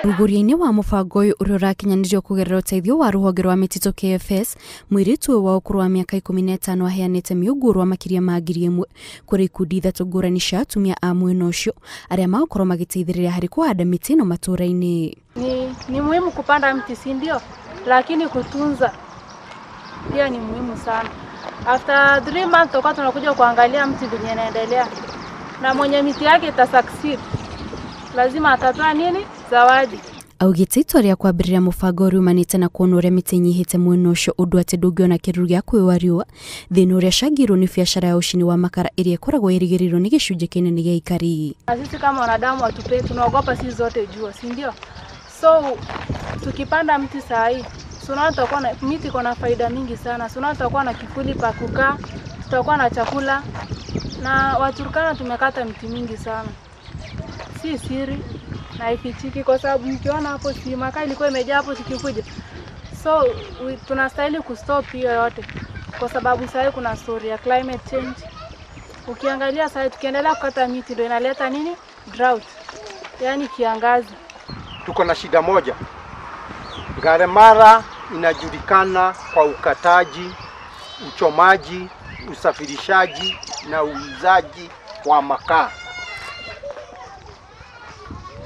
Rũgũria-inĩ wa mũbango ũyũ ũrĩa ũrakinyanĩrio kũgerera ũteithio wa rũhonge rwa mĩtitũ KFS, mũirĩtu ũyũ wa ũkũrũ wa mĩaka 15 aheanĩte mĩũngũrwa makĩria ma 1000 kũrĩ ikundi 3 ngũrani cia atumia a mwena ũcio arĩa magũkorwo magĩteithĩrĩria harĩ kũhanda mĩtĩ ĩno matũũra-inĩ. Ni muhimu kupanda mti, si ndio? Lakini kutunza pia ni muhimu sana. After 3 months tutakuwa tunakuja kuangalia mti venye inaendelea, na mwenye miti yake ita succeed lazima atatoa nini? Zawadi. Augĩte itua rĩa kwambĩrĩria mũbango riumanĩte na kuona ũrĩa mĩtĩ ĩnyihĩte mwena ũcio ũndũ atĩ ndũngĩona kĩruru gĩa kwĩũa riũa, thĩna ũrĩa ũcangĩirwo nĩ biacara ya ũcini wa makara ĩrĩa ĩkoragwo ĩrigĩrĩirwo nĩ gĩcunjĩ kĩnene gĩa aikari. Na sisi kama wanadamu watupe, tunaogopa sisi zote jua, si ndio? So tukipanda mti saa hii, tunaona tutakuwa na miti iko na faida mingi sana. Tunaona tutakuwa na kivuli pa kukaa, tutakuwa na chakula. Na Waturkana tumekata miti mingi sana. Si siri na haifichiki kwa sababu mkiona hapo si makaa ilikuwa imejaa hapo tukikuja. So tunastahili kustop hiyo yote kwa sababu sasa kuna story ya climate change. Ukiangalia sasa tukiendelea kukata miti ndio inaleta nini? Drought. Yaani kiangazi. Tuko na shida moja. Ngaremara inajulikana kwa ukataji, uchomaji, usafirishaji na uuzaji wa makaa.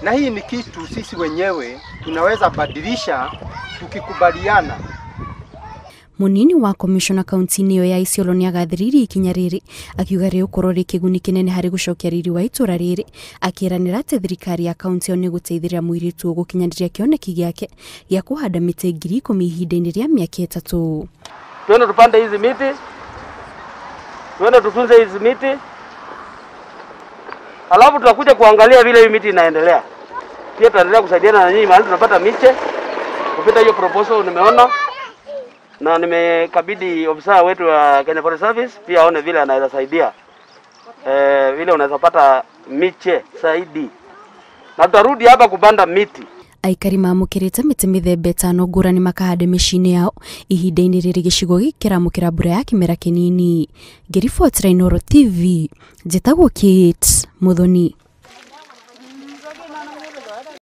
Na hii ni kitu sisi wenyewe tunaweza badilisha tukikubaliana. Munini wa commissioner kaunti-inĩ ĩyo ya Isiolo nĩagathĩrĩirie ikinya rĩrĩ akiuga rĩgũkorwo rĩ kĩguni kĩnene harĩ gũcokia riri wa itũra rĩrĩ, akĩĩranĩra atĩ thirikari ya kaunti ĩyo nĩĩgũteithĩrĩria mũirĩtu ũyũ gũkinyanĩria kĩoneki gĩake gĩa kũhanda mĩtĩ 10,000 ihinda-inĩ rĩa mĩaka 3. Twende tupande hizi miti, twende tutunze hizi miti, alafu tutakuja kuangalia vile hii miti inaendelea. Pia tutaendelea kusaidiana na nyinyi mahali tunapata miche. Kupita hiyo proposal nimeona na nimekabidhi ofisa wetu wa Kenya Forest Service pia aone vile anaweza saidia. Vile unaweza pata miche zaidi. Na tutarudi hapa kupanda miti. Aikari mamũkĩrĩte mĩtĩ mĩthemba 5 ngũrani makahande mĩciĩ-inĩ yao ihinda-inĩ rĩrĩ gĩcigo gĩkĩ kĩramũkĩra mbura ya kĩmera kĩnini. Ngĩribotera Inooro TV, njĩtagwo Kate Muthoni.